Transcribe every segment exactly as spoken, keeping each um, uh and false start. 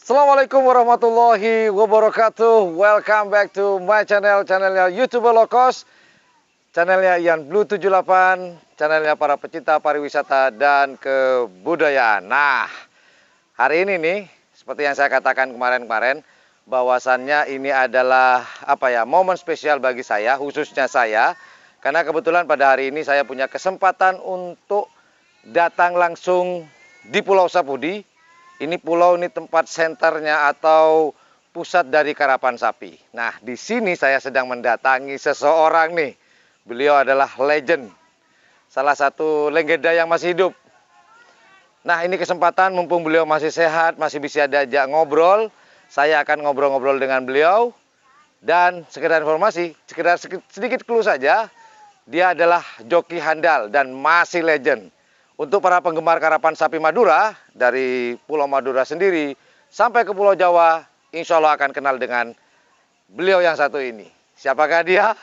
Assalamualaikum warahmatullahi wabarakatuh. Welcome back to my channel, channelnya YouTuber Low Cost, channelnya Ian Blue tujuh delapan, channelnya para pecinta pariwisata dan kebudayaan. Nah, hari ini nih, seperti yang saya katakan kemarin-kemarin, bahwasannya ini adalah, apa ya, momen spesial bagi saya, khususnya saya, karena kebetulan pada hari ini saya punya kesempatan untuk datang langsung di Pulau Sapudi. Ini pulau, ini tempat senternya atau pusat dari karapan sapi. Nah, di sini saya sedang mendatangi seseorang nih. Beliau adalah legend, salah satu legenda yang masih hidup. Nah, ini kesempatan, mumpung beliau masih sehat, masih bisa diajak ngobrol, saya akan ngobrol-ngobrol dengan beliau. Dan sekedar informasi, sekedar seki-, sedikit clue saja, dia adalah joki handal dan masih legend. Untuk para penggemar karapan sapi Madura, dari Pulau Madura sendiri sampai ke Pulau Jawa, insya Allah akan kenal dengan beliau yang satu ini. Siapakah dia?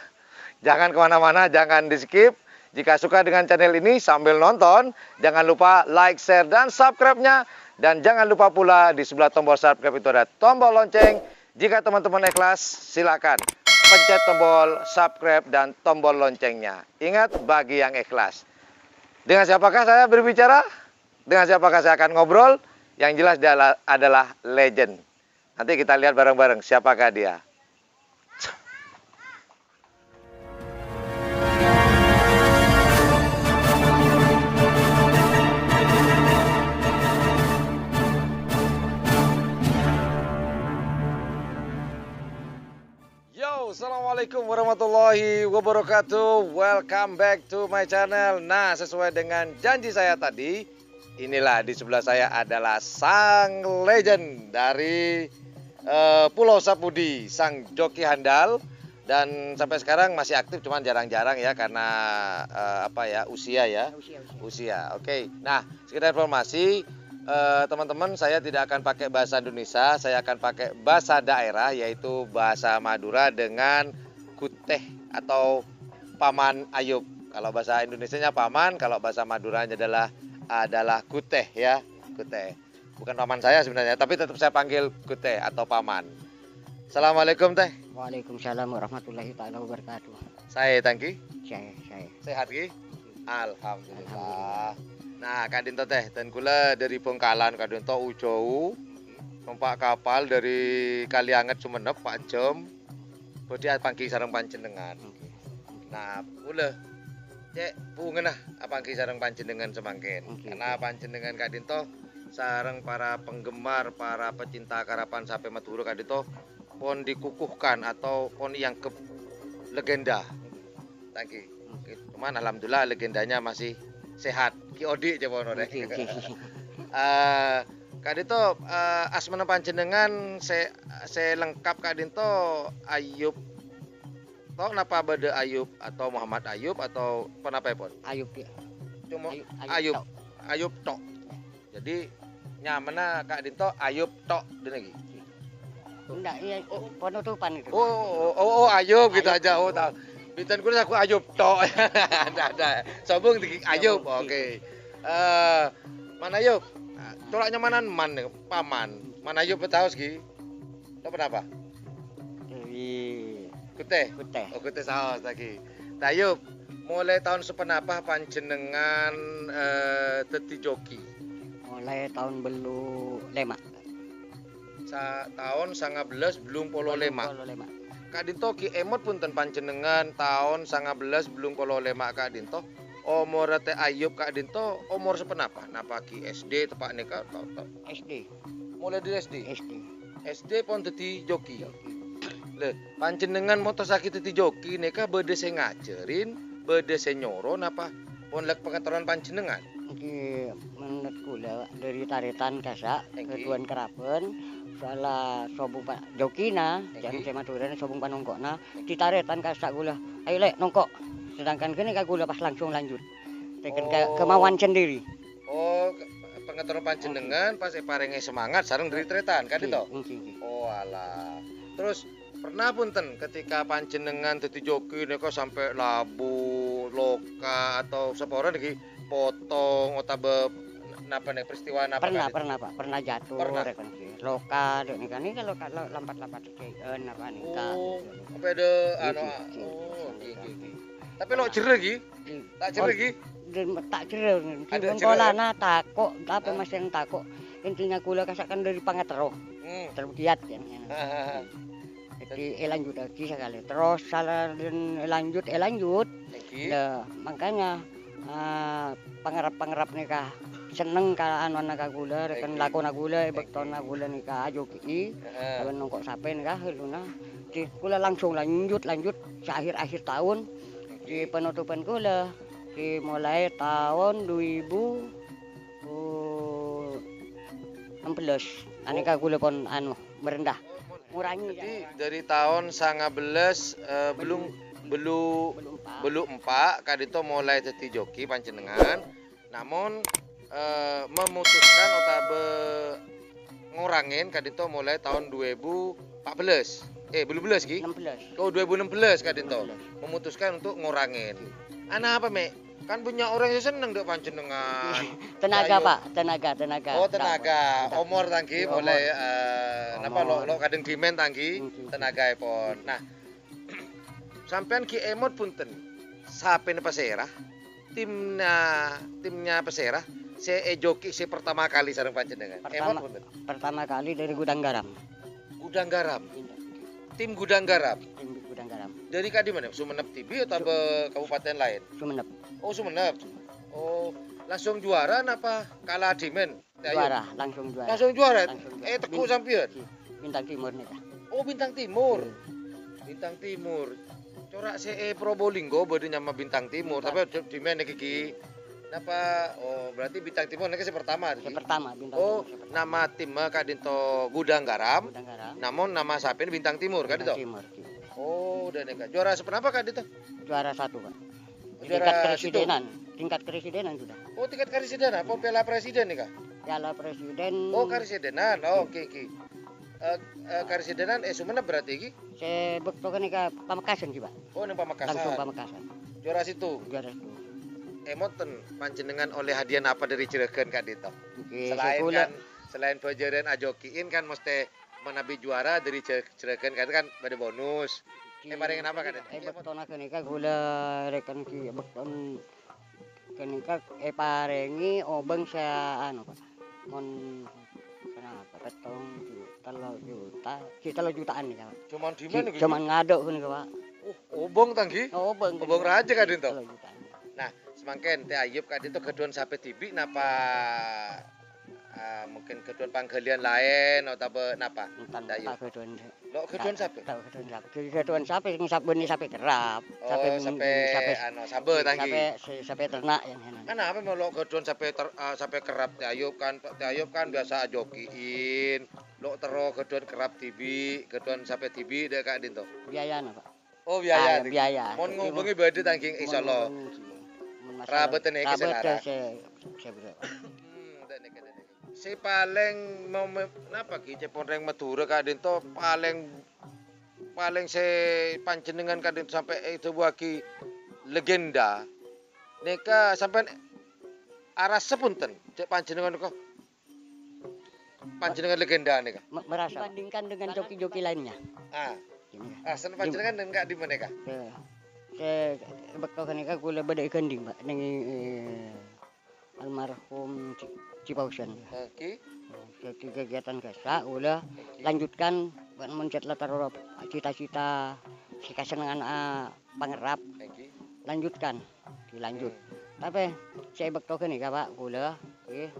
Jangan kemana-mana, jangan di-skip. Jika suka dengan channel ini, sambil nonton, jangan lupa like, share, dan subscribe-nya. Dan jangan lupa pula, di sebelah tombol subscribe itu ada tombol lonceng. Jika teman-teman ikhlas, silakan pencet tombol subscribe dan tombol loncengnya. Ingat, bagi yang ikhlas. Dengan siapakah saya berbicara? Dengan siapakah saya akan ngobrol? Yang jelas, dia la-, adalah legend. Nanti kita lihat bareng-bareng siapakah dia. Yo, assalamualaikum warahmatullahi wabarakatuh. Welcome back to my channel. Nah, sesuai dengan janji saya tadi, inilah di sebelah saya adalah sang legend dari, eh, Pulau Sapudi, sang joki handal, dan sampai sekarang masih aktif, cuman jarang-jarang ya, karena, eh, apa ya, usia ya. Usia, usia. Usia, oke. Nah, sekedar informasi, eh, teman-teman, saya tidak akan pakai bahasa Indonesia, saya akan pakai bahasa daerah, yaitu bahasa Madura dengan guteh atau paman Ayub. Kalau bahasa Indonesianya paman, kalau bahasa Maduranya adalah, adalah guteh ya, guteh. Bukan paman saya sebenarnya, tapi tetap saya panggil guteh atau paman. Assalamualaikum, Teh. Waalaikumsalam warahmatullahi taala wabarakatuh. Saè, Teh, ghi? Saè, saè. Sehat, ghi? Alhamdulillah. Alhamdulillah. Nah, ka'dinto, Teh, dân kaulâ dâri Bhângkalan ka'dinto ujâu, numpa' kapal dâri Kalianget Sumenep, pa' jhâm. Bhâdhi apangghi sareng panjhennengngan. Ngghi. Nah, kaulâ cè' bhungana apangghi sareng panjhennengngan samangkèn. Ngghi, karena ngghi. Panjhennengngan ka'dinto sareng para penggemar, para pecinta karapan sapè Madhurâ ka'dinto pon dikukuhkan atau pon èangghep legenda. Thank you. Cuman alhamdulillah legendanya masih sehat. Ghi' odi' jâ' pon orèng. Ngghi, ngghi. Eh, ka'dinto, eh, asmana panjhennengngan sè, sè lengkap ka'dinto Ayub Tok napa bâdâ Ayub atau Muhammad Ayub atau ponapa èpon? Ayub, ya. Cuma Ayub, Ayub Ayub. Tok. Ayub Tok. Jadi, nyamana ka'dinto Ayub Tok, dina ghi. Enggak, iya, oh, penutupan itu. Oh, oh, oh, oh, Ayub gitu Ayub. Aja. Oh, tahu. Bintang kudu aku Ayub Tok. Ada, ada. Sombong tinggi Ayub. Sombong tinggi. Oke. Eh, Man Ayub. Nah, colaknya manan Man, paman. Man Ayub tahu sih. Tok ponapa? Dewi Kuteh. Kuteh. Oh, Kuteh saos lagi. Tayub, mulai taon saponapa panjhennengngan, eh, dhâddhi joki? Mulai taon bellu lèma'. Sa-, taon sanga bellâs bellung polo lèma'. Bellung polo lèma'. Ka'dinto ghi' èmot bhunten panjhennengngan taon sanga bellâs bellung polo lèma' ka'dinto. Omorra Teh Ayub ka'dinto omor saponapa? Napa ghi' S D tepa' nèka? Ta-, ta-, S D. Mulai dari S D? S D. S D pon dhâddhi joki? Joki. Lè, panjhennengngan motossaghi dhâddhi joki nèka bâdâ sè ngajhârin, bâdâ sè nyoro napa pon lek pangatoran panjhennengngan? Ngghi, menurut kula, dari tarètan kassa', Ngghi. Kaduan karapan, soalla sobung pa-, jokina, Ngghi. Jam sè Madhurâna sobung panongko'na, di tarètan kassa' kula, "Ayo, Lè', nongko'." Sedangkan kènè ka kula pas langsung lanjut. Teken ke-, Oh. Kemauan sendiri. Oh, ke-, pangatoran panjhennengngan pas èparèngè semangat sareng dari tarètan, kan Ngghi, itu? Ngghi, ngghi. Oh, alah. Terus, pernah bhunten ketika panjhennengngan dhâddhi joki nèka sampè' labu, loka, atau saporana nèka potong, otabâ napa nèka peristiwa napa Pernah, kali? Pernah, Pak. Pernah jatuh, Pernah? Rèk, ngghi. Loka, dek nèka, nèka loka, lo-, lampat-lampat kè'en apa nèka. Oh, apa ada, anu, ah, oh, oke, oke, oke. Tapi lo' jero, Ki? Iya. Ta' jero, Ki? Ta' jero. Ada jero, ya? Tako', tapi masih tako'. Intinya kaulâ kasakan dari pangaterro. Hmm. Terbiat, ya. Jadi, eh, lanjut lagi sekali. Terus salah dan, eh, lanjut, eh, lanjut. Lah, makanya, eh, pangarep-pangarep nèka seneng ka anona ka kaulâ, rèken lakona kaulâ, è bâktona kaulâ nèka ajogi'i, heeh, kalawan nongko' sapè nèka, elluna. Di, kaulâ langsung lanjut, lanjut, saakhir-akhir taon. Di penutupan kaulâ, di mulai taon dua ribu enam belas. Anèka kaulâ pon, anu, merendah. Ngurangi. Jadi, dari taon sanga bellas, eh, belum, belu-, belu empa', ka'dinto mulai dhâddhi joki panjhennengan. Namon, eh, memutuskan otabâ ngorangèn ka'dinto mulai taon dua ribu empat belas. Eh, belum belas, Ki? Enam belas. Oh, dua ribu enam belas ka'dinto. Enam belas. Memutuskan untuk ngorangèn. Anapa, Mè'? Kan banyak orang yang seneng dek panjenengan. Tenaga, Pak. Tenaga, tenaga. Oh, tenaga. Omor tanggi mulai, eh, napa, lo, lo kadang dimen tanggi tenaga pon. Nah, sampean ki emot punten. Sapena Persera? Timnya, timnya Persera? Se ejoki se pertama kali sareng panjenengan. Emot punten. Pertama kali dari Gudang Garam. Gudang Garam. Iya. Tim Gudang Garam. Tim Gudang Garam. Dari kadi mana? Sumenep T V atau Su-, be kabupaten lain? Sumenep. Oh, Sumenep. Oh, langsung juara napa kalah dimen? Ayo. Juara, langsung juara. Langsung juara? Langsung juara. Eh, teko sampeyan? Bintang Timur nih, Kak. Oh, Bintang Timur. Hmm. Bintang Timur. Corak se, eh, Probolinggo bade nyama Bintang Timur, tapi di, di mana, Kiki? Napa? Oh, berarti Bintang Timur niki se pertama, Kiki? Se pertama, Bintang Timur se pertama. Oh, nama tim, eh, ka'dinto Gudang Garam. Gudang Garam. Namun nama sapena Bintang Timur, ka'dinto? Bintang Timur, Kiki. Oh, dan neka. Juara sepenapa, ka'dinto? Juara satu, Pak. Di tingkat presidenan, tingkat presidenan sudah. Oh, tingkat karesidenan, apa piala presiden nih, Kak? Piala presiden. Oh, karesidenan. Oh, oke, oke. Eh, eh, karesidenan, eh, Sumenep berarti, Ki? Se bakto kene ka Pamekasan, Ki, Pak. Oh, neng Pamekasan. Langsung Pamekasan. Juara situ? Juara situ. Eh, monten, panjenengan oleh hadiah apa dari Juragan, ka'dinto? Oke, selain kan, selain bajaran ajokiin kan mesti manabi juara dari Jur-, Juragan kan, kan pada bonus. Eh, paringan apa kan? Eh, bektona kene ka gula reken ki bekton kene ka, eh, parengi obeng se anu, Pak. Mon kenapa? Petong juta, tello juta, si tello jutaan nih, Pak. Cuman di mana gitu? Cuman ngadok kene ka, Pak. Oh, obeng tanggi? Oh, obeng. Obeng raja ka'dinto? Tello jutaan. Nah, semangken Te Ayub ka'dinto gaduhan sape dibi' napa? Ah, mungkin gaduhan panggalian laen otabâ napa? Enten, Dayu. Ta' gaduhan. Lo gaduhan sape? Ta' gaduhan sape. Gaduhan sape sing sabeni sape kerap. Oh, sape, sape, sape, anu, sabe tanggi. Sape, se-, sape ternak yang enak. Kan apa mau lo gaduhan sape ter-, ah, sape kerap Te Ayub kan? Te Ayub kan biasa ajokiin. Lo terro gaduhan kerap dibi', gaduhan sape dibi' dek ka'dinto. Biayana, Pak. Oh, biaya. Ah, ya, biaya. Mon ngobengi badhe tanggi, insyaallah. Mon ngobengi, mon masalah rabetene ke rabete selara. Se, se, se, hmm, dek neke, dek neke. Se paling mau me-, napa ki, cepon reng Madura ka'dinto paling, paling se panjenengan ka'dinto sampai, eh, dawuwagi legenda. Neka sampean arassa punten, cek panjenengan kok Panjenengan legenda nih, Kak? Me-, merasa. Dibandingkan dengan joki-joki lainnya. Ah. Gini, Kak. Ah, sen panjenengan enggak di mana, Kak? Eh, eh, bekto kene ka kula badhe ganding, Pak, ning, eh, almarhum Ci-, Cipausan. Oke. Jadi kegiatan kasa kula lanjutkan, Pak, mencet latar cita-cita, si kasenengan, ah, pangerap. Oke. Lanjutkan, dilanjut. Hmm. Tapi saya bekto kene ka, Pak, kula, nggih.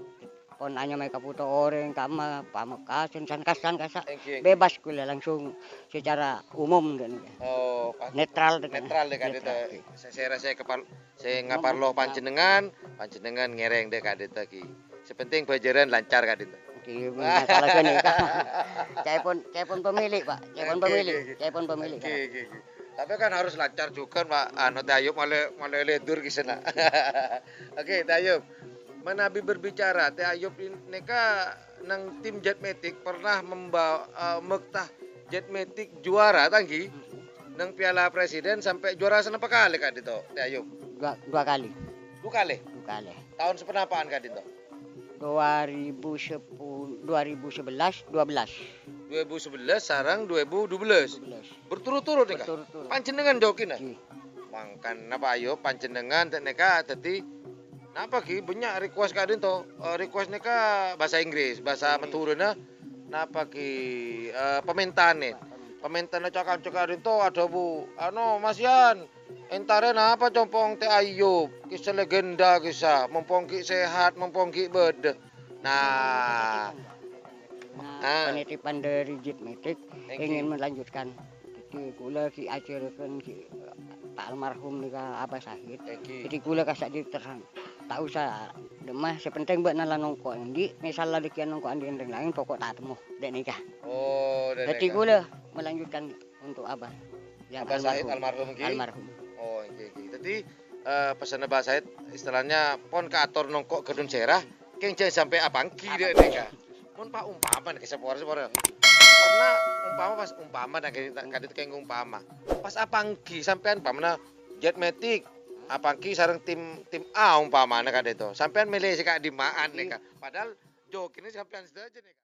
Pon anyamae kabuto oreng, kama, Pamekasan, san kasan kasa. Nggih, nggih. Bebas kula langsung secara umum, nggih. Oh, pas netral, nggih. Netral, nggih, ka'dinto. Netral, nggih. Saya, saya rasa kepal-, saya ngaparlo panjenengan, panjenengan ngereng dek ka'dinto, nggih. Sepenting bajaran lancar, ka'dinto. Nggih, masalah kene. Saya pun, saya pun pemilik, Pak. Saya pun pemilik. Nggih, nggih. Saya pun pemilik, Pak. Nggih, nggih, nggih. Tapi kan harus lancar juga, Pak. Anu, Te Ayub malah, malah ledur ke sana. Oke, Te Ayub. Manabi berbicara, Te Ayub in-, neka nang tim Jet Matic pernah memba-, eh, mektah Jet Matic juara tanggi nang Piala Presiden sampai juara senapa kali ka'dinto, Te Ayub? Dua, dua kali. Dua kali? Dua kali. Tahun sepenapaan ka'dinto? Dua ribu sepuluh, dua ribu sebelas, dua belas. Dua ribu sebelas sareng dua ribu dua belas. Dua belas. Berturut-turut nèka? Berturut-turut. Panjhennengngan jokina? Nggih. Mangkana, Pak, ayo panjhennengngan nèka dhâddhi napa ghi bânnya' request ka'dinto? Eh, request nèka bhâsa Inggris, bhâsa Madhurâna napa ghi, eh, pamèntana? Pamèntana ca-kanca ka'dinto adhâbu, anu, Mas Yan, Entarè napa compo'na Tè Ayub? Kissa legenda kissa, mompong ghi' sehat, mompong ghi' bâdâ. Nah. Nah, ah, penitipan dari Jet Matic. Thank you. Ingin melanjutkan. Jadi, kaulâ ghi' ajhârâghân ghi' Pak almarhum nèka Abah Sahid. Thank you. Jadi, kaulâ kassa' diterang. Ta' osa, dâ'emma, sè penting bâ'na la nongko' andi', misal la dhâggi'ân nongko' andi' orèng laèn, pokok ta' atemmo. Dâ' nèka. Oh, dâ' Jadi, nèka. Kaulâ melanjutkan untuk Abah. Yang Abah Sahid almarhum. Almarhum, nggih? Almarhum. Oh, nggih, nggih. Dhâddhi, eh, pessenna Abah Sahid, istilahnya, pon kaator nongko' ghâdhun sèra, kèng jhâ' sampè' apangghi dâ' nèka. Mon paumpama nèka, sapora, sapora. Pernah umpama pas umpama, nah, kèng, ka'dinto kèng umpama. Pas apangghi sampèyan, umpamana Jet Matic, apangghi sareng tim, tim A umpamana ka'dinto. Sampèyan mèlè sè ka'dimma'an nèka. Padahal jokina sampèyan sadhâjâ nèka.